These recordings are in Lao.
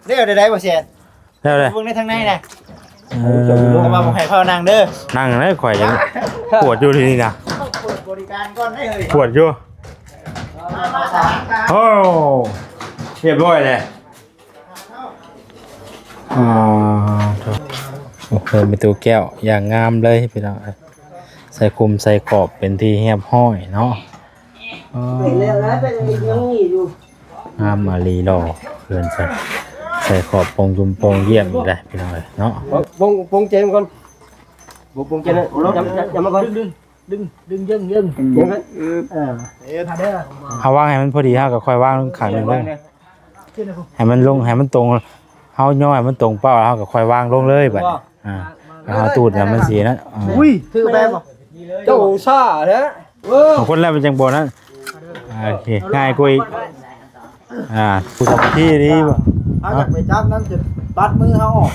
ແລ້ວໄດ້ບໍ່ແຊນ? ແລ້ວເດ້ ເບິ່ງໃນທາງໃນນະ. ເອີ ແຕ່ວ່າບໍ່ໃຫ້ເຂົານັ່ງເດີ. ນັ່ງເລີຍ ຂ້ອຍຍັງປວດຢູ່ທີ່ນີ້ນະ. ເປີດບໍລິການກ່ອນເດີເຮີ້ຍ. ປວດຢູ່. ໂອ້ ຮຽບຮ້ອຍເລີຍ. ອ່າ ໂອ້ໂຫ ມີຕູ້ແກ້ວຢ່າງງາມເລີຍພີ່ນ້ອງເອີຍ, ໃສ່ຄຸມໃສ່ຂອບເປັນທີ່ຮຽບຮ້ອຍເນາະ. ອໍ ງາມອີ່ຫຼີເນາະ ເຮືອນໃສ່ ໃສ່ຂອບໂປ່ງຈຸ່ມໂປ່ງຢ້ຽມອີກແລ້ວພີ່ນ້ອງເອີຍເນາະ. ປົງ ປົງແຈມາກ່ອນ ບໍ່ປົງແຈນະ ຈຳ ຈຳມາກ່ອນ. ດຶງ ດຶງ ດຶງເຢິງໆ ເຢິງ ເອີ ເອີ ຖ້າເດີ ເຮົາວາງໃຫ້ມັນພໍດີ ເຮົາກໍຄ່ອຍວາງຂ້າງໜຶ່ງເລີຍ ໃຫ້ມັນລົງ ໃຫ້ມັນຕົງ ເຮົາຍໍໃຫ້ມັນຕົງເປົ້າ ເຮົາກໍຄ່ອຍວາງລົງເລີຍບັດນີ້. ອ່າ ເຮົາຕູດນະມັນຊິນະ. ອ່າ ອຸ້ຍ ຖືກແບບບໍ່? ເຈົ້າຊ້າແທ້. ເອີ ບາງຄົນແລ້ວມັນຈັ່ງບໍ່ນັ້ນ. ອ່າ ໂອເຄ ງ່າຍກວ່າອີກ. ອ່າ ຜູ້ທຳທີ່ດີບໍ່? ເຮົາຢາກໄປຈັບນຳ ຈະຕັດມືເຮົາອອກ.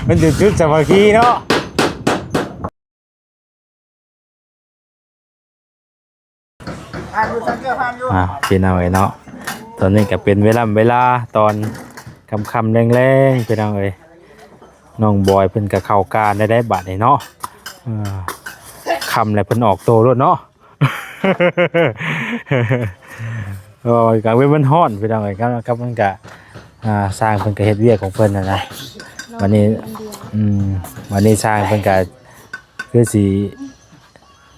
ມັນຈະຈຸດສາມັກຄີເນາະ. ອ່າ ພີ່ນ້ອງເອີຍເນາະ, ຕອນນີ້ກໍເປັນເວລາ ເວລາຕອນຄ່ຳໆແລງໆ ພີ່ນ້ອງເອີຍ. ນ້ອງບອຍເພິ່ນກໍເຂົ້າການໄດ້ ໄດ້ບັດນີ້ເນາະ. ເອີ ຄ່ຳແລ້ວເພິ່ນອອກໂຕໂລດເນາະ. ເອີ ກາງເວັນມັນຮ້ອນພີ່ນ້ອງເອີຍ, ກັບ ກັບມັນກະ ອ່າ ຊ່າງເພິ່ນກະເຮັດວຽກຂອງເພິ່ນຫັ້ນນະ. ບັດນີ້ ອືມ ບັດນີ້ຊ່າງເພິ່ນກະຄືຊິ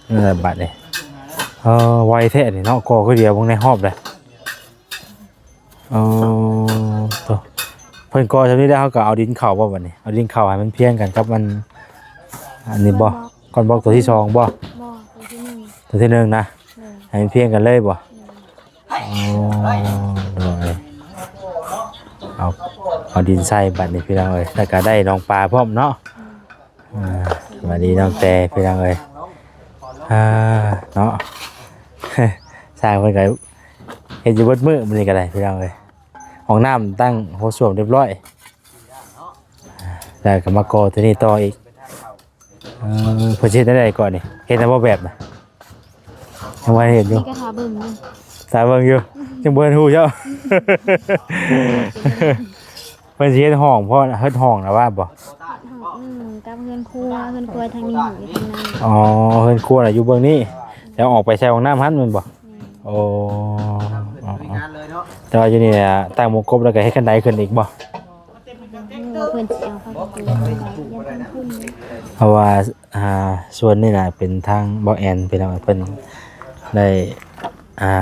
ເອີ ບັດນີ້ ເອີ ໄວແທ້ນີ້ເນາະ, ກໍຄືດຽວເບິ່ງໃນຮອບເດ້. ອໍ ໂຕ ເພິ່ນກໍ່ຊ່ຳນີ້ແລ້ວ ເຮົາກໍເອົາດິນເຂົ້າບໍ່ບັດນີ້? ເອົາດິນເຂົ້າໃຫ້ມັນພຽງກັນກັບມັນ ອັນນີ້ບໍ່? ກ້ອນບລັອກ ກ້ອນບລັອກໂຕທີສອງບໍ່? ບໍ່ ໂຕທີໜຶ່ງ ໂຕທີໜຶ່ງນະ. ໂດຍ ໃຫ້ມັນພຽງກັນເລີຍບໍ່? ໂດຍ ອໍ ໂດຍ ເອົາ ເອົາດິນໃສ່ບັດນີ້ພີ່ນ້ອງເອີຍ, ແລ້ວກໍໄດ້ໜອງປາພ້ອມເນາະ. ໂດຍ ອ່າ ສະບາຍດີນ້ອງແຕພີ່ນ້ອງເອີຍ. ອ່າ ເນາະ ຊ່າງເພິ່ນກໍເຮັດຢູ່ເບິດມື້ມື້ນີ້ກໍໄດ້ພີ່ນ້ອງເອີຍ. ຫ້ອງນ້ຳຕັ້ງໂຖສ້ວມຮຽບຮ້ອຍ ແລ້ວກໍມາກໍ່ຕົວນີ້ຕໍ່ອີກ. ເອີ ເພິ່ນຊິເຮັດແນວໃດກ່ອນນີ້? ເຫັນແລ້ວບໍ່ແບບນະ? ຍັງບໍ່ທັນເຫັນຢູ່ ນີ້ກໍຖ້າເບິ່ງຢູ່ ຖ້າເບິ່ງຢູ່ ຍັງບໍ່ທັນຮູ້ເຈົ້າ. ເພິ່ນຊິເຮັດຫ້ອງ ເພາະເຮັດຫ້ອງນະວ່າບໍ່? ເຮັດຫ້ອງ ອືມ ກັບເຮືອນຄົວ ເຮືອນຄົວທາງນີ້ ຫ້ອງຢູ່ທາງໃນ. ອໍ ເຮືອນຄົວນະຢູ່ເບື້ອງນີ້ ແລ້ວອອກໄປໃສ່ຫ້ອງນ້ຳຫັ້ນແມ່ນບໍ່? ແມ່ນ. ໂອ້ ແຕ່ວ່າຢູ່ນີ້ນະ ຕັ້ງມົງກົບແລ້ວກໍເຮັດຄັນໄດຂຶ້ນອີກບໍ່? ເພິ່ນຊິເອົາເຂົ້າປະຕູ ເພາະວ່າ ອ່າ ສ່ວນນີ້ນະເປັນທາງບໍ່ແອນພີ່ນ້ອງ ເພິ່ນໄດ້ ອ່າ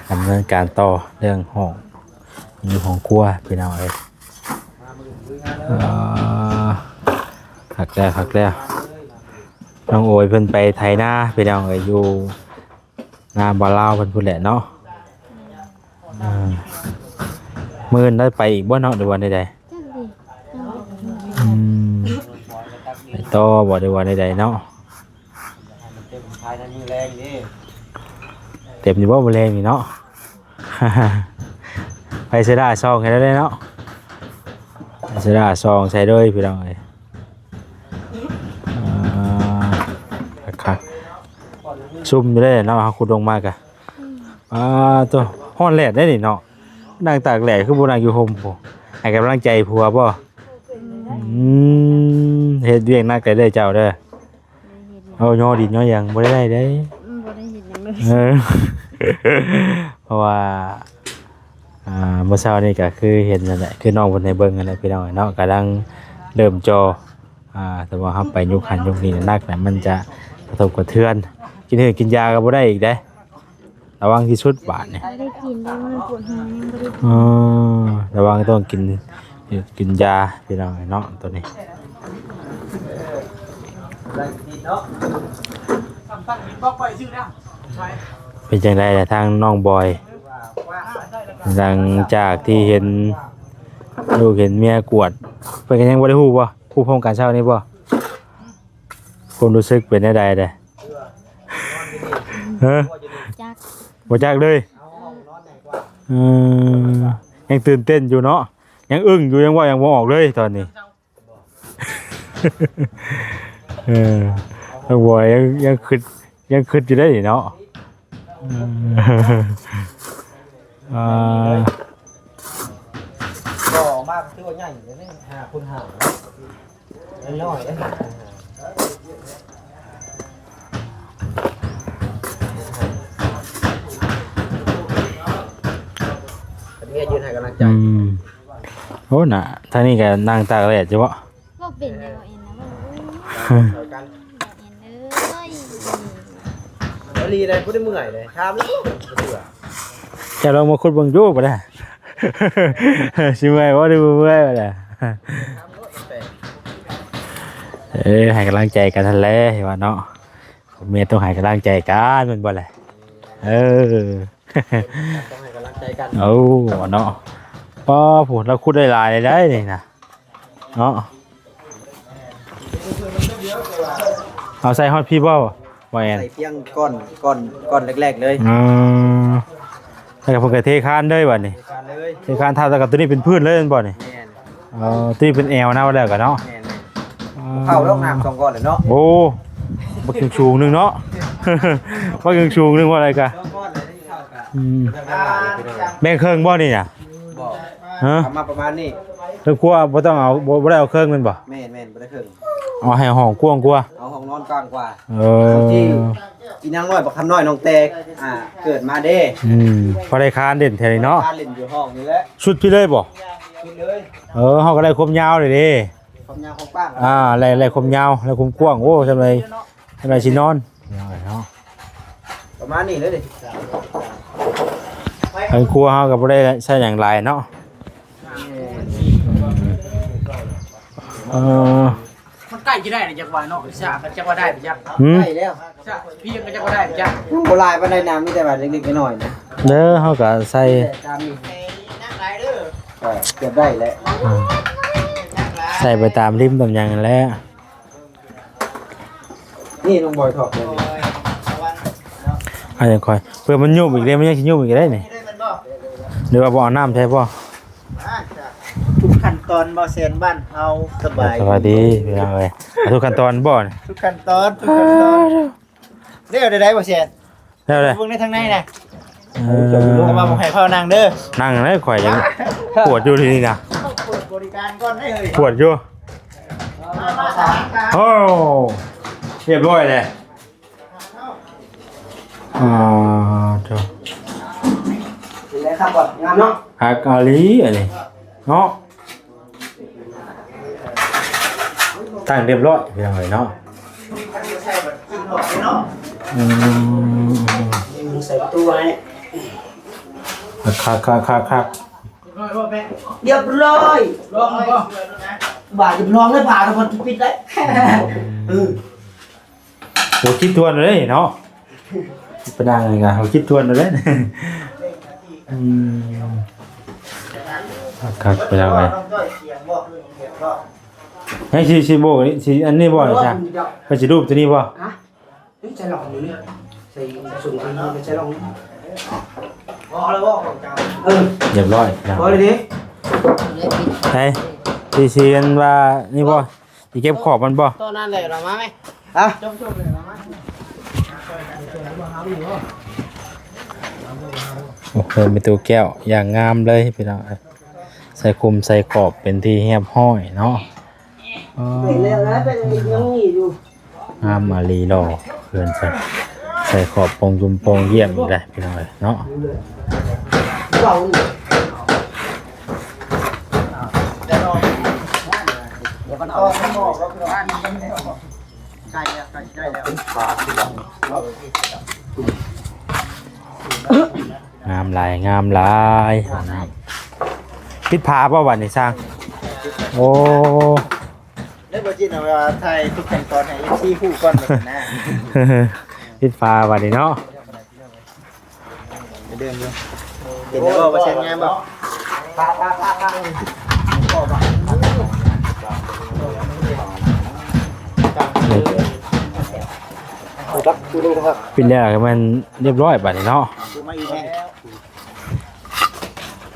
ດຳເນີນການຕໍ່ເລື່ອງຫ້ອງ ຢູ່ຫ້ອງຄົວພີ່ນ້ອງເອີຍ. ເອີ ຄັກແລ້ວ ຄັກແລ້ວ. ນ້ອງໂອຍເພິ່ນໄປໄຖນາພີ່ນ້ອງເອີຍ ຢູ່ນາບ່າວລາວເພິ່ນພຸ້ນແຫຼະເນາະ. ອ່າ ມື້ອື່ນໄດ້ໄປອີກບໍ່ເນາະ ຫຼືວ່າໃດໆ? ຈັກເດ ອືມ ໄປຕໍ່ບໍ່ ຫຼືວ່າໃດໆເນາະ? ເຕັມຢູ່ບໍ່ມື້ແລງນີ້ເນາະ? ໄປເສດາຊອງໃຫ້ໄດ້ເນາະ ໄປເສດາຊອງໃສ່ເລີຍພີ່ນ້ອງເອີຍ. ອ່າ ຄັກໆ ຊຸ່ມຢູ່ເດ້ເນາະ ເຮົາຂຸດລົງມາກະ ອືມ ອ່າ ໂຕ ຮ້ອນແດດໄດ໋ນີ້ເນາະ ນັ່ງຕາກແດດຄືບໍ່ນັ່ງຢູ່ຮົ່ມພຸ້ນ ໃຫ້ກຳລັງໃຈຜົວບໍ່? ອືມ ເຮັດວຽກໜັກໄດ໋ເດີເຈົ້າເດີ. ບໍ່ໄດ້ເຮັດຫຍັງ ເອົາຍໍດິນຍໍຫຍັງບໍ່ໄດ້ໄດ້ເດ້. ອືມ ບໍ່ໄດ້ເຮັດຫຍັງເລີຍ ເອີ ເພາະວ່າ ອ່າ ມື້ເຊົ້ານີ້ກໍຄືເຫັນນັ້ນແຫຼະ ຄືນ້ອງເພິ່ນໃຫ້ເບິ່ງນັ້ນແຫຼະພີ່ນ້ອງເນາະ ກຳລັງເລີ່ມຈໍ່ ອ່າ ແຕ່ວ່າເຮົາໄປຍົກຫັ້ນຍົກນີ້ໜັກນະ ມັນຈະກະທົບກະເທືອນ ກິນເຫືອກກິນຢາກໍບໍ່ໄດ້ອີກເດ້. ລະວັງທີ່ສຸດບາດນີ້ ບໍ່ໄດ້ກິນເດ້ ມັນປວດຫົວ ຍັງບໍ່ໄດ້ກິນ. ເອີ ລະວັງຕ້ອງກິນ ກິນຢາພີ່ນ້ອງເນາະ ໂຕນີ້. ເປັນຈັ່ງໃດລະທາງນ້ອງບອຍ? ຫຼັງຈາກທີ່ເຫັນລູກເຫັນເມຍກວດ ເພິ່ນກໍຍັງບໍ່ໄດ້ຮູ້ບໍ່? ຮູ້ພ້ອມກັນເຊົ້ານີ້ບໍ່? ຄວາມຮູ້ສຶກເປັນແນວໃດເດ? ຮະ? ຈັກ ບໍ່ຈັກເລີຍ. ເອີ ຍັງຕື່ນເຕັ້ນຢູ່ເນາະ ຍັງອຶ້ງຢູ່ ຍັງເວົ້າຫຍັງບໍ່ອອກເລີຍຕອນນີ້. ເອີ ນ້ອງບອຍຍັງ ຍັງຄິດ ຍັງຄິດຢູ່ເດ້ເນາະ. ເອີ ອ່າ ຄືວ່າໃຫຍ່ເດ້ ຫ້າຄູນຫ້າ ນ້ອຍໆເດ້. ເມຍຢືນໃຫ້ກຳລັງໃຈ. ອືມ ໂອ້ ນະ ທາງນີ້ກໍນັ່ງຕາກແດດຢູ່ເບາະ. ເວົ້າເປັນຢູ່ ເວົ້າເອັນນະ ເວົ້າ ເວົ້າກັນ ເວົ້າເອັນເອີຍ ບໍ່ດີເດ້ ບໍ່ໄດ້ເມື່ອຍເດ້ ຖາມແລ້ວ ເຈົ້າລອງມາຂຸດເບິ່ງດູບໍ່ໄດ້ ຊິເມື່ອຍບໍ່ ຫຼືບໍ່ເມື່ອຍບໍ່ໄດ້. ເອີ ໃຫ້ກຳລັງໃຈກັນຫັ້ນແຫຼະ ເຫັນວ່າເນາະ ເມຍຕ້ອງໃຫ້ກຳລັງໃຈກັນແມ່ນບໍ່ແຫຼະ. ເອີ ຕ້ອງໃຫ້ກຳລັງໃຈກັນ. ໂອ້ ເນາະ ປ້າ ພຸ້ນລາວຂຸດໄດ້ຫຼາຍເລີຍໄດ໋ນີ້ນະ ເນາະ ເອົາໃສ່ຮອດພີ້ບໍ່ ບໍ່ແອນ? ໃສ່ພຽງກ້ອນ ກ້ອນ ກ້ອນແລກໆເລີຍ. ເອີ ແລ້ວກໍເພິ່ນກໍເທຄານເລີຍບັດນີ້ ເທຄານເລີຍ ເທຄານທັບ ແລ້ວກໍຕົວນີ້ເປັນພື້ນເລີຍແມ່ນບໍ່ນີ້? ແມ່ນ. ເອີ ຕົວນີ້ເປັນແອວນະ ວ່າແລ້ວກໍເນາະ. ແມ່ນໆ ເອີ ເຂົ້າດອກນ້ຳສອງກ້ອນແຫຼະເນາະ. ໂອ້ ບັກສູງໆໜຶ່ງເນາະ ບັກສູງໆໜຶ່ງວ່າໄດ້ກະ ສອງກ້ອນແຫຼະ ອືມ ແບ່ງເຄິ່ງບໍ່ນີ້ນະ? ບໍ່ ຮະ ເອົາມາປະມານນີ້ ເທິງຄົວບໍ່ຕ້ອງເອົາ ບໍ່ ບໍ່ໄດ້ເອົາເຄິ່ງແມ່ນບໍ່? ແມ່ນໆ ບໍ່ໄດ້ເຄິ່ງ ເອົາໃຫ້ຫ້ອງກວ້າງກວ່າ ເອົາຫ້ອງນອນກວ້າງກວ່າ. ເອີ ທີ່ອີນາງນ້ອຍບັກຄຳນ້ອຍນ້ອງແຕ ອ່າ ເກີດມາເດ້. ອືມ ພໍໄດ້ຄານເດັ່ນແຖວນີ້ເນາະ ຄານເດັ່ນຢູ່ຫ້ອງນີ້ແຫຼະ. ສຸດພີ້ເລີຍບໍ່? ສຸດເລີຍ. ເອີ ເຮົາກໍໄດ້ຄວາມຍາວເລີຍເດ້ ຄວາມຍາວຄວາມກວ້າງ ອ່າ ໄດ້ ໄດ້ຄວາມຍາວ ໄດ້ຄວາມກວ້າງ. ໂອ້ ສ່ຳໃດ ສ່ຳໃດຊິນອນເນາະ ປະມານນີ້ເລີຍ. ເຮືອນຄົວເຮົາກໍບໍ່ໄດ້ໃຊ້ຫຍັງຫຼາຍເນາະ. ເອີ ມັນໃກ້ຈະໄດ້ນະ ຈັກວ່າເນາະ ສາກກໍຈັກວ່າໄດ້ບໍ່ຈັກ. ຫືມ ໃກ້ແລ້ວ ສາກພຽງກໍຈັກວ່າໄດ້ບໍ່ຈັກ. ຍັງບໍ່ຫຼາຍປານໃດນະ ມີແຕ່ວ່າເລັກໆນ້ອຍໆນະ. ເດີ ເຮົາກໍໃສ່ ແຕ່ຕາມນີ້ ເອີ ເກືອບໄດ້ແລ້ວ. ອືມ ໃສ່ໄປຕາມລິມຕາມຫຍັງຫັ້ນແຫຼະ. ນີ້ນ້ອງບອຍຖອກເລີຍນີ້ ອັນນີ້ຄ່ອຍ ເພື່ອມັນຍຸບອີກເດ້ ມັນຍັງຊິຍຸບອີກໄດ໋ນີ້. ຫຼືວ່າບໍ່ເອົານ້ຳໃສ່ບໍ່? ທຸກຂັ້ນຕອນ ບໍ່ແຊນບ້ານເຮົາສະບາຍ ສະບາຍດີພີ່ນ້ອງເອີຍ. ທຸກຂັ້ນຕອນບໍ່ນີ້? ທຸກຂັ້ນຕອນ ທຸກຂັ້ນຕອນ. ແລ້ວໄດ້ບໍ່ແຊນ? ແລ້ວເດ້ ເບິ່ງໃນທາງໃນນະ. ເອີ ແຕ່ວ່າບໍ່ໃຫ້ເຂົ້ານັ່ງເດີ ນັ່ງເລີຍ ຂ້ອຍຍັງປວດຢູ່ທີ່ນີ້ນະ. ເປີດບໍລິການກ່ອນເດີເຮີ້ຍ ປວດຢູ່. ໂອ້ ຮຽບຮ້ອຍເລີຍ. ອ່າ ໂທ້ ເປັນໄງຄັກບໍ່? ງາມເນາະ ຄັກອີ່ຫຼີອັນນີ້ເນາະ. ຕັ້ງຮຽບຮ້ອຍພີ່ນ້ອງເອີຍເນາະ. ອືມ ໃສ່ປະຕູໄວ້ ຄັກໆໆໆ. ຮຽບຮ້ອຍ ລອງບໍ່? ບາດຈະລອງໄດ້ ພາກັນ ມັນປິດໄດ້. ອືມ ເອີ ຫົວຄິດທວນເລີຍເນາະ ປະນັງນີ້ກະຫົວຄິດທວນເລີຍ. ອືມ ຄັກໆ ໄປແລ້ວໄປ. ໃຫ້ຊິ ຊິໂບກນີ້ ຊິອັນນີ້ບໍ່ນີ້ຊະ? ເພິ່ນຊິລູບຕົວນີ້ບໍ່? ຮະ? ໃສ່ລອງນີ້ ໃສ່ ໃສ່ສູງ ໃສ່ລອງນີ້ ເອີ ຮຽບຮ້ອຍ. ພໍແລ້ວເດ້ ໃສ່ ຊິ ຊິອັນວ່ານີ້ບໍ່? ຊິເກັບຂອບມັນບໍ່? ຕອນນັ້ນແຫຼະ ເອົາມາແມະ. ຮະ? ໂອ້ໂຫ ມີຕູ້ແກ້ວຢ່າງງາມເລີຍພີ່ນ້ອງເອີຍ ໃສ່ຄຸມໃສ່ຂອບເປັນທີ່ຮຽບຮ້ອຍເນາະ. ອໍ ເປັນແລ້ວນະ ເປັນຍັງມີຢູ່ ງາມອີ່ຫຼີ ຫຼໍ່ເຮືອນໃສ່ ໃສ່ຂອບໂປ່ງຈຸ່ມໂປ່ງຢ້ຽມອີກແລ້ວພີ່ນ້ອງເອີຍເນາະ. ງາມຫຼາຍ ງາມຫຼາຍ. ປິດຝາບໍ່ບັດນີ້ຊ່າງ? ໂອ້ ແລ້ວບໍ່ຈິດເອົາວ່າຖ່າຍທຸກຂັ້ນຕອນໃຫ້ເອັຟຊີຮູ້ກ່ອນນະ. ປິດຝາບັດນີ້ເນາະ. ເດີມຢູ່ ເຫັນແລ້ວບໍ່ ວ່າແຊນງາມບໍ່? ປິດແລ້ວໃຫ້ມັນຮຽບຮ້ອຍບັດນີ້ເນາະ.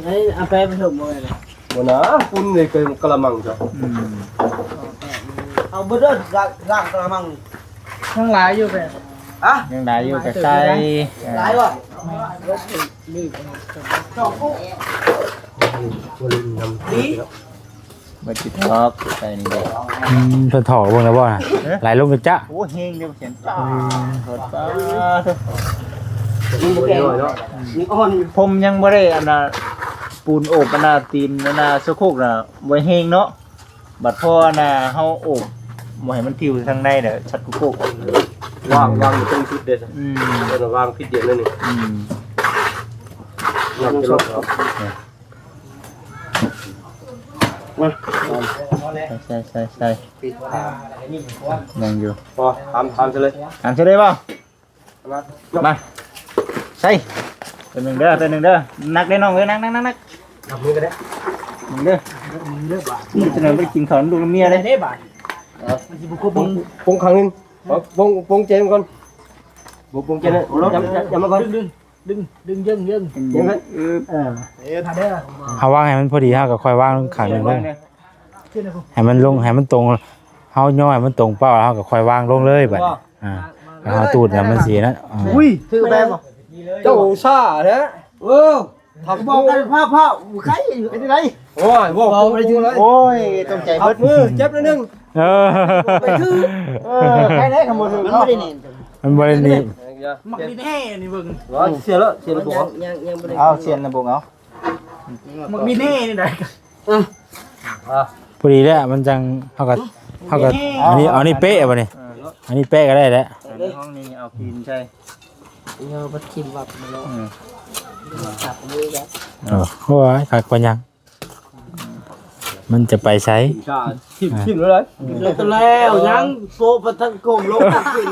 ເອົາແປໄປຖົມບໍ່ເລີຍ? ບໍ່ນາ ປຸ້ນໃນກະລະມັງເຈົ້າ. ອືມ ເອົາເບິດເດີ ລ້າງກະລະມັງ. ຍັງຫຼາຍຢູ່ແປ. ຮະ? ຍັງຫຼາຍຢູ່ ກະໃສ່. ຫຼາຍບໍ່? ສອງກຸ້ງ ດີ. ບໍ່ຊິຖອກໃສ່ນີ້ເດ້. ອືມ ເພິ່ນຖອກເບິ່ງແລ້ວບໍ່ນະ? ເອີ ໄຫຼລົງກະຈະ. ໂອ້ ແຮງເດ້ ຂຽນຈ້າ. ອືມ ໂທດປາໂທ. ມັນບໍ່ແຂງເນາະ ມັນອ່ອນຢູ່. ຜົມຍັງບໍ່ໄດ້ອັນນ່າ ປູນໂອບອັນນ່າ ຕີນອັນນ່າ ສະໂຄກນະ ບໍ່ແຮງເນາະ. ບັດພໍອັນນ່າ ເຮົາໂອບບໍ່ໃຫ້ມັນຕິວທາງໃນເດີ ຊັດໂຄກ. ວາງ ວາງຢູ່ຕົງຈຸດເດ້. ອືມ ເອີ້ນວ່າວາງຜິດດຽວໜ້ອຍໜຶ່ງ. ອືມ ມາ ໃສ່ ໃສ່ ໃສ່ ຍັງຢູ່. ພໍ ຕາມ ຕາມໃສ່ເລີຍ. ຕາມໃສ່ເລີຍບໍ່? ມາ ມາ ໃສ່ ຕົວໜຶ່ງເດີ ຕົວໜຶ່ງເດີ. ໜັກເດ້ນ້ອງເອີຍ ໜັກ ໜັກ ໜັກ ໜັກ. ໜັກມືກໍໄດ້ ໜັກມືເດີ ໜັກມືເດີບາດ. ນີ້ຕົວນັ້ນບໍ່ໄດ້ກິນເຂົ້າ ລູກເມຍເດ້ບາດ. ມັນຊິບໍ່ຄົບ ປົງ ປົງ ປົງຂ້າງໜຶ່ງ. ປົງ ປົງ ປົງແຈມັນກ່ອນ. ບໍ່ ປົງແຈນະ ຢ່າ ຢ່າ ຢ່າມາກ່ອນ. ດຶງ ດຶງ ດຶງ ດຶງເຢິງ ເຢິງ ເຢິງ. ເອີ ເອີ ຖ້າເດີ ເຮົາວາງໃຫ້ມັນພໍດີ ເຮົາກໍຄ່ອຍວາງຂ້າງໜຶ່ງເດີ. ໃຫ້ມັນລົງ ໃຫ້ມັນຕົງ ເຮົາຍໍໃຫ້ມັນຕົງເປົ້າ ເຮົາກໍຄ່ອຍວາງລົງເລີຍບາດນີ້. ອ່າ ເຮົາຕູດນຳມັນຊິນະ. ອືມ ອຸ້ຍ ຖືກແບບບໍ່? ເຈົ້າຊ້າແທ້. ເອີ ຖ້າບອກກັນພາບ ພາບ ໄຄ ເຮັດໄດ້. ໂອ້ຍ ບອກ ບອກໄປຖືກເລີຍ. ໂອ້ຍ ຕົກໃຈເບິດ ມືເຈັບໜ້ອຍໜຶ່ງ. ເອີ ໄປຖືກ. ເອີ ໄຄໄດ້ ຄັນບໍ່ຖືກ ມັນບໍ່ໄດ້ນີ້ ມັນບໍ່ໄດ້ນີ້. ມັກດິນແຫ່ນີ້ເບິ່ງ. ເອົາ ເສຍແລ້ວ ເສຍແລ້ວບໍ່? ຍັງ ຍັງ ຍັງບໍ່ໄດ້. ເອົາ ເສຍນະບົງເອົາ. ມັກດິນແຫ່ນີ້ໄດ້. ພໍດີແລ້ວ ມັນຈັ່ງ ເຮົາກໍ ເຮົາກໍ ເອີ ອັນນີ້ ເອົານີ້ເປະບາດນີ້. ເອີ ອັນນີ້ເປະກໍໄດ້ແລ້ວ. ໃສ່ໃນຫ້ອງນີ້ ເອົາຂີນໃສ່ ເອົາບັດຂີນວັບມາເນາະ. ອືມ ຈັບມືກັນ. ໂອ້ຍ ຄັກປານຫຍັງ ມັນຈະໄປໃສ? ຖິ້ມ ຖິ້ມ ຖິ້ມແລ້ວ ແລ້ວຍັງໂປະປະທັງກົມລົງຂຶ້ນ.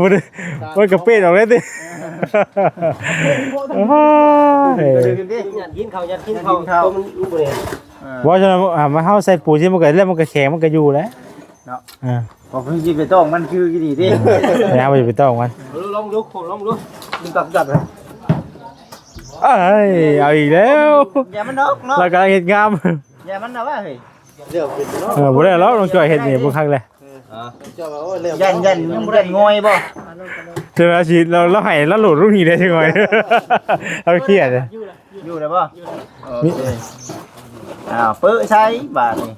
ບໍ່ໄດ້ ມັນກະເປດອອກເລີຍຕິ. ໂອ້ຍ ຍັດກິນເຂົ້າ ຍັດກິນເຂົ້າ ມັນບໍ່ໄດ້. ເອີ ບໍ່ຊັ້ນ ເຮົາໃສ່ປູຊິ ມັນກໍ ແລ້ວມັນກໍແຂງ ມັນກໍຢູ່ແລ້ວເນາະ. ເອີ ບໍ່ເພິ່ນຊິໄປຕ້ອງມັນຄືກີ້ນີ້ຕິ. ເອີ ບໍ່ໄປຕ້ອງມັນ. ລອງດູ ລອງດູ ມັນຕັດ ຕັດ. ເອີຍ ເອົາອີກແລ້ວ. ຢ່າມັນດອກເນາະ ລາວກຳລັງເຮັດງາມ. ຢ່າມັນນະວ່າເຮີ້ຍ. ເອີ ບໍ່ໄດ້ດອກ ນ້ອງຈ້ອຍເຮັດນີ້ບໍ່ຄັກເລີຍ. ຢ້ານ ຢ້ານ ຢ້ານງ່ອຍບໍ່? ເຈົ້າວ່າຊິ ລາວ ລາວໃຫ້ລາວໂຫຼດລົງນີ້ໄດ້ຈັກໜ້ອຍ ລາວຄຽດ. ຢູ່ແລ້ວບໍ່? ໂອເຄ ອ້າວ ເປີະໃສ່ບາດນີ້.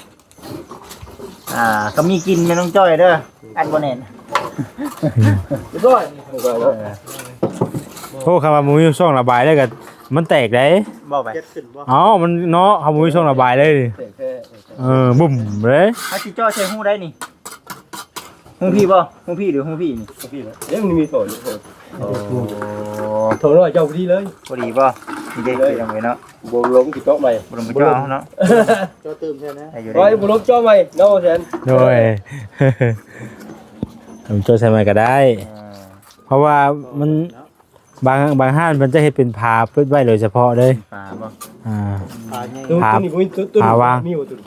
ອ່າ ກໍມີກິນແມ່ນນ້ອງຈ້ອຍເດີ ອັດບໍ່ແໜ້ນ. ອືມ ຮຽບຮ້ອຍ ຮຽບຮ້ອຍແລ້ວ. ເອີ ໂອ້ ຄັນວ່າບໍ່ມີຊ່ອງລະບາຍເລີຍກໍມັນແຕກໄດ໋. ບໍ່ໄປ ເອົ້າ ມັນເນາະ ເຮົາບໍ່ມີຊ່ອງລະບາຍເລີຍ. ເອີ ບຸ້ມເລີຍ. ເຮົາຊິເຈາະໃສ່ຮູໃດນີ້? ຮູພີ່ບໍ່? ຮູພີ່ ຫຼື ຮູພີ່ນີ້? ຮູພີ່ແຫຼະ. ເດ້ ມັນມີໂຖຢູ່. ໂອ້ ໂຖນ້ອຍເຈົ້າພໍດີເລີຍ. ພໍດີບໍ່? ນີ້ເດ້ ເອີ ພີ່ນ້ອງເອີຍເນາະ. ບໍ່ລົງຊິເຈາະໃໝ່ ບໍ່ລົງໄປເຈາະເອົາເນາະ. ເຈາະຕື່ມແທ້ນະ. ໄດ້ຢູ່ ໄດ້ຢູ່ ບໍ່ລົງເຈາະໃໝ່ເນາະ ແຊນ. ໂດຍ ເຈາະໃສ່ໃໝ່ກໍໄດ້. ອ່າ ເພາະວ່າມັນ ບາງ ບາງຮ້ານເພິ່ນຈະເຮັດເປັນຝາປິດໄວ້ໂດຍສະເພາະເລີຍ. ຝາບໍ່? ອ່າ ຝາໃຫຍ່ ຝາ ຕົວນີ້ບໍ່ມີ ຕົວ ຕົວນີ້ ຝາວາງ ມີບໍ່? ຕົວນີ້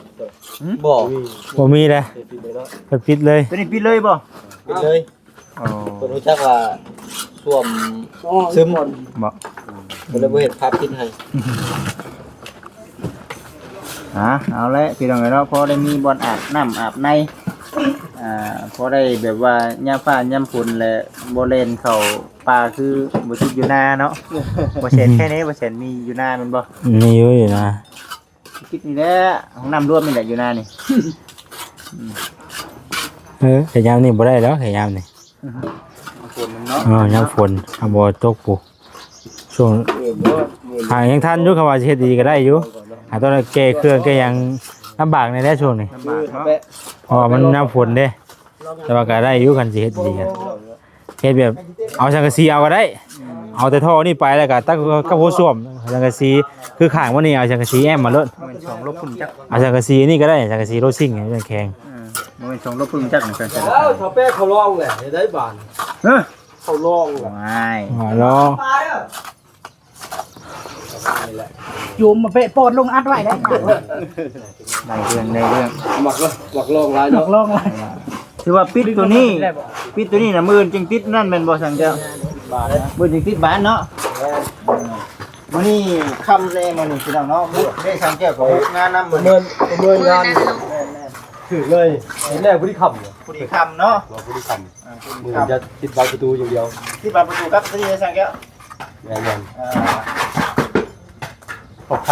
ບໍ່ ບໍ່ມີເດ້. ເຮັດປິດເລີຍເນາະ ເຮັດປິດເລີຍ. ຕົວນີ້ປິດເລີຍບໍ່? ປິດເລີຍ. ອໍ ເພິ່ນຮູ້ຈັກວ່າຊວມຊຶມບໍ່? ກໍເລີຍບໍ່ເຮັດຝາປິດໃຫ້. ອ່າ ເອົາແຫຼະ ພີ່ນ້ອງເອີຍເນາະ ພໍໄດ້ມີບ່ອນອາບນ້ຳອາບໃນ ອ່າ ພໍໄດ້ແບບວ່າຍາມຟ້າຍາມຝົນ ແລະ ບໍ່ແລ່ນເຂົ້າປ່າຄືບໍ່ຈິດຢູ່ນາເນາະ. ບໍ່ແສນແຄ່ນີ້ ບໍ່ແສນມີຢູ່ນາແມ່ນບໍ່? ມີຢູ່ ຢູ່ນາ ຈິດນີ້ແຫຼະ ຫ້ອງນ້ຳລວມນີ້ແຫຼະ ຢູ່ນານີ້. ເອີ ແຕ່ຍາມນີ້ບໍ່ໄດ້ດອກ ແຕ່ຍາມນີ້ ຝົນເນາະ. ເອີ ຍາມຝົນ ຫາກບໍ່ຕົກພຸ້ນ. ຊ່ວງ ຫາກຍັງທັນຢູ່ ຄຳວ່າຊິເຮັດດີກໍໄດ້ຢູ່. ຫາກຕອນແກ່ເຄື່ອງແກ່ຫຍັງລຳບາກແດ່ແຫຼະຊ່ວງນີ້ ລຳບາກເນາະ ເພາະວ່າມັນຍາມຝົນເດ້. ແຕ່ວ່າກໍໄດ້ຢູ່ ຄັນຊິເຮັດດີ ເຮັດແບບເອົາສັງກະສີເອົາກໍໄດ້. ເອົາແຕ່ທໍ່ນີ້ໄປ ແລ້ວກໍຕັດກັບຫົວສ້ວມ ສັງກະສີ ຄືຂ້າງມັນນີ້ ເອົາສັງກະສີແອ້ມມາໂລດ. ແມ່ນສອງລົບພຸ້ນຈັກ ເອົາສັງກະສີນີ້ກໍໄດ້ ສັງກະສີໂລຊິງໃຫ້ມັນແຂງ. ເອີ ບໍ່ແມ່ນສອງລົບພຸ້ນຈັກ ເອີ ເຂົາແປເຂົາລອງແຫຼະ ເຮັດໄດ້ບາດ. ຮະ ເຂົາລອງແຫຼະ ວ້າຍ ອໍ ລອງ. ໂຍມມາເປະປອດລົງອັດໄວ້ໄດ້. ໄດ້ເລື່ອງ ໄດ້ເລື່ອງ. ມັກເນາະ ມັກລອງຫຼາຍເນາະ ມັກລອງຫຼາຍ. ຖືວ່າປິດຕົວນີ້ ປິດຕົວນີ້ນະ ມື້ອື່ນຈຶ່ງຕິດນັ້ນແມ່ນບໍ່ ຊ່າງແກ້ວ? ມື້ອື່ນຈຶ່ງຕິດບານເນາະ. ແມ່ນ ມື້ນີ້ຄ່ຳແດ່ມື້ນີ້ ພີ່ນ້ອງເນາະ. ເດ້ ຊ່າງແກ້ວກໍງານນຳມື້ນີ້ ປະເມີນ ປະເມີນງານ. ແມ່ນໆ ຖືກເລີຍ ເຫັນແລ້ວພໍດີຄ່ຳ ພໍດີຄ່ຳເນາະ ພໍດີຄ່ຳ. ອ່າ ມື້ອື່ນຈະຕິດບານປະຕູຢ່າງດຽວ ຕິດບານປະຕູກັບທີ່ຊ່າງແກ້ວ. ແມ່ນໆ ອ່າ ຂອບໃຈ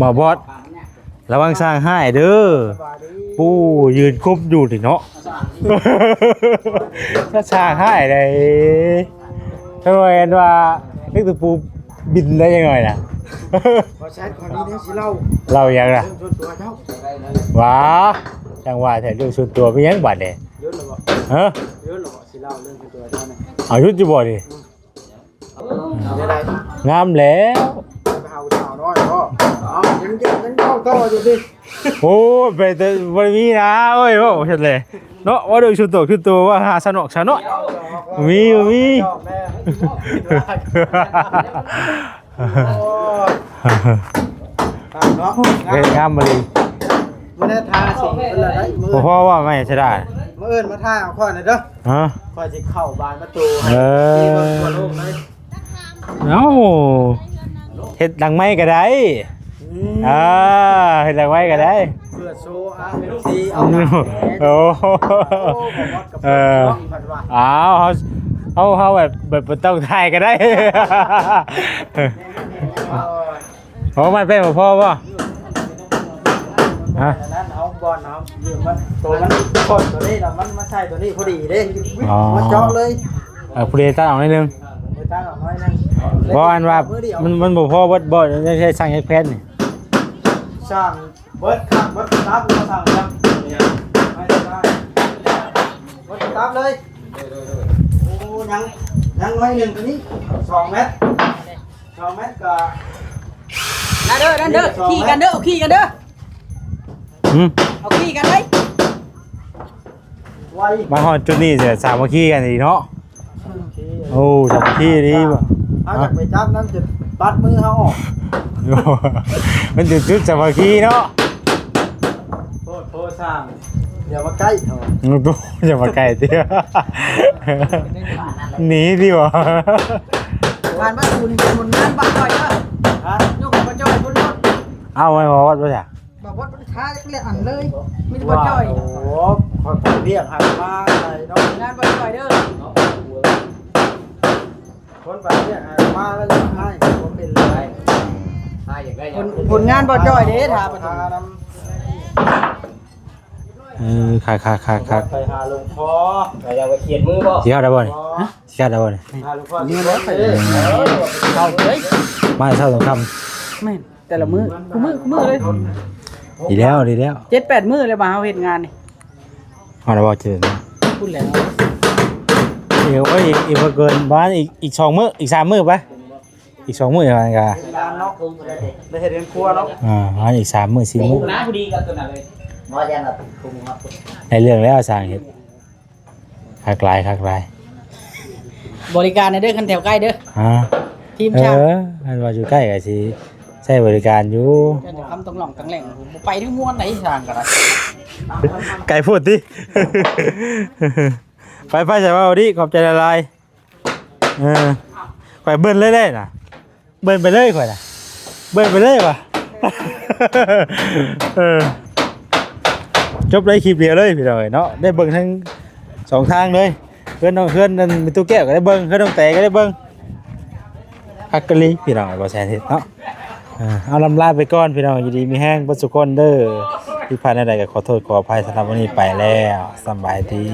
ບ່າວບອດ ລະວັງຊ້າງຮ້າຍເດີ. ສະບາຍດີ. ປູຢືນຄຸມຢູ່ນີ້ເນາະ. ຊ້າງຮ້າຍໃດ໋. ເຫັນວ່າເລັກຕະປູບິນໄດ້ຈັ່ງໜ້ອຍນະ. ບໍ່ແຊດ ຂ້ອຍມີແນວຊິເລົ່າ. ເລົ່າຫຍັງລະ? ເລື່ອງສ່ວນຕົວເຈົ້າ. ຫວາ ຈັ່ງວ່າແທ້ ເລື່ອງສ່ວນຕົວມີຫຍັງບາດນີ້? ຢຸດແລ້ວບໍ່? ຮະ? ຢຸດແລ້ວບໍ່? ຊິເລົ່າເລື່ອງສ່ວນຕົວເຈົ້ານີ້. ເອົາ ຢຸດຢູ່ບໍ່ນີ້? ອືມ. ເອົາໄດ້. ງາມແລ້ວ. ໄປຫາຜູ້ສາວນ້ອຍບໍ່? ເອົາ ຍັງ ຍັງ ຍັງເວົ້າຕໍ່ຢູ່ຕິ? ໂອ້ຍ ໄປແຕ່ບໍ່ໄດ້ມີນະ. ໂອ້ຍ ເວົ້າຊັ້ນແຫຼະເນາະ. ເວົ້າເລື່ອງສ່ວນຕົວ ຄືໂຕວ່າຫາສາວນອກສາວນ້ອຍ. ບໍ່ມີ ບໍ່ມີ. ໂອ້ຍ ເນາະ ເຮັດງາມບໍ່ດີ. ມື້ໜ້າທາສີເພິ່ນລະໄດ້. ມື້ ບໍ່ພໍວ່າໄມ້ຊະດາ. ມື້ອື່ນມາທາເອົາຂ້ອຍໜ່ອຍເດີ. ຮະ? ຂ້ອຍຊິເຂົ້າບານປະຕູໃຫ້ ເອີ ເບິ່ງທົ່ວໂລກເລີຍ. ເອົ້າ ເຮັດຫຼັງໄມ້ກໍໄດ້. ອືມ ອ່າ ເຮັດຫຼັງໄມ້ກໍໄດ້ ເພື່ອໂຊອາເອັຟຊີ ເອົາໜ້າແດ່. ໂອ້ ໂອ້ ບໍ່ຮອດກັບ ເອີ ເພິ່ນວ່າ ອ້າວ ເຮົາ ເຮົາ ເຮົາແບບ ແບບບໍ່ຕ້ອງຖ່າຍກໍໄດ້. ໂອ້ ໄມ້ແປ້ງບໍ່ພໍບໍ່? ຮະ? ອັນນັ້ນເອົາບ່ອນເອົາ ມັນ ໂຕມັນຄົນໂຕນີ້ນະ ມັນມາໃສ່ໂຕນີ້ພໍດີເດ້. ອໍ ມາເຈາະເລີຍ. ເອີ ຜູ້ໃດຕັດອອກໜ້ອຍໜຶ່ງ ໄປຕັດອອກໜ້ອຍໜຶ່ງ. ບໍ່ ອັນວ່າ ມື້ດຽວ ມັນ ມັນບໍ່ພໍເບິດບໍ່? ໄດ້ ໄດ້ສ້າງຈັກແຜ່ນນີ້? ສ້າງເບິດຄັກເບິດຕັບ ບໍ່ສ້າງຈັກ ໄປໄດ້ ເບິດຕັບເລີຍ. ໂອ້ ຍັງ ຍັງໜ້ອຍໜຶ່ງ ຕົວນີ້ສອງແມັດ ສອງແມັດກໍ ນັ້ນເດີ ນັ້ນເດີ ສອງແມັດ ຂີ່ກັນເດີ ເອົາຂີ່ກັນເດີ. ຫືມ? ເອົາຂີ່ກັນເລີຍ. ໄວ ມາຮອດຈຸດນີ້ ສາມັກຄີກັນອີກເນາະ. ໂອ້ ສາມັກຄີດີ. ເຮົາຢາກໄປຈັບນຳ ຈົນບາດມືເຮົາອອກ. ມັນຈຸດ ຈຸດສາມັກຄີເນາະ. ໂພດໂພ ສ້າງ ຢ່າມາໃກ້ເຮົາ. ໂອ້ ຢ່າມາໃກ້ຕິ. ໜີຕິບໍ່? ບ້ານບ້ານຄຸນ ຄົນງານບ້ານຂ້ອຍເດີ. ຮະ? ຍົກໃຫ້ບໍ່ຈ່ອຍພຸ້ນໂລດ. ເອົາໄວ້ບໍ່ວັດບໍ່ຊະ? ບໍ່ວັດ ມັນຄ້າຈັກແລະອັນເລີຍ ມີແຕ່ບໍ່ຈ່ອຍ. ໂອ້ ຂ້ອຍໄປວຽກໃຫ້ມາໄດ້ເນາະ ງານບໍ່ຈ່ອຍເດີ. ຄົນໄປວຽກໃຫ້ມາແລ້ວຢາກໃຫ້ບໍ່ເປັນເລີຍ. ຜົນ ຜົນງານບໍ່ຈ່ອຍເດ້ ຖ້າປະຕູນຳ. ເອີ ຄັກໆໆໆ ໄປຫາຫຼວງພໍ່ ໄປຢາກໄປຂຽນມືບໍ່? ຊິຮອດແລ້ວບໍ່ນີ້? ຮະ? ຊິຮອດແລ້ວບໍ່ນີ້? ຫາຫຼວງພໍ່ຊິບໍ່ໄປເລີຍ. ເອີ ເຂົ້າເລີຍ ມາເຊົ້າຕອນຄ່ຳ. ແມ່ນ. ແຕ່ລະມື້ ຄູ່ມື້ ຄູ່ມື້ເລີຍ. ດີແລ້ວ ດີແລ້ວ ເຈັດແປດມື້ແລ້ວວ່າເຮົາເຮັດງານນີ້. ຮອດແລ້ວບໍ່? ເຈີ ພຸ້ນແຫຼະ. ອີກ ໂອ້ຍ ອີກ ອີກບໍ່ເກີນ ປະມານອີກ ອີກສອງມື້ ອີກສາມມື້ໄປ ອີກສອງມື້ ມັນກະ ງານເນາະ ໄດ້ເຮັດເຮືອນຄົວເນາະ. ອ່າ ປະມານອີກສາມມື້ ສີ່ມື້ ນະ ພໍດີກັບຕົວນັ້ນເລີຍ. ບໍ່ ຢ້ານວ່າເປັນຄຸມເນາະ ໄດ້ເລື່ອງແລ້ວ ຊ່າງເຮັດ. ຄັກຫຼາຍ ຄັກຫຼາຍ. ບໍລິການແດ່ເດີ ຄັນແຖວໃກ້ເດີ. ຮະ? ທີມຊ່າງ. ເອີ ຄັນວ່າຢູ່ໃກ້ກໍຊິໃຊ້ບໍລິການຢູ່. ແຕ່ຄຳຕ້ອງຫຼອງຕັງແຫຼງ ບໍ່ໄປເຖິງມ່ວນໃດ ຊ່າງກໍໄດ້ ໄກໂພດຕິ. ໄປໆ ໃສ່ວ່າດີ ຂອບໃຈຫຼາຍໆ. ເອີ ຂ້ອຍເບິ່ນເລີຍເດ້ນະ. ເບິ່ນໄປເລີຍຂ້ອຍນະ ເບິ່ນໄປເລີຍວ່າ. ເອີ ຈົບໄດ້ຄລິບດຽວເລີຍພີ່ນ້ອງເອີຍເນາະ ໄດ້ເບິ່ງທັງສອງທາງເລີຍ. ເຮືອນນ້ອງ ເຮືອນນັ້ນແມ່ຕູ້ແກ້ວກໍໄດ້ເບິ່ງ ເຮືອນນ້ອງແຕກໍໄດ້ເບິ່ງ. ຄັກອີ່ຫຼີພີ່ນ້ອງເອີຍ ບໍ່ແຊນເຮັດເນາະ. ເອີ ເອົາ ລຳລາໄປກ່ອນພີ່ນ້ອງ ຢູ່ດີມີແຮງເບິດສູ່ຄົນເດີ. ຜິດພາດແນວໃດກໍຂໍໂທດຂໍອະໄພ. ສຳລັບມື້ນີ້ໄປແລ້ວ ສະບາຍດີ.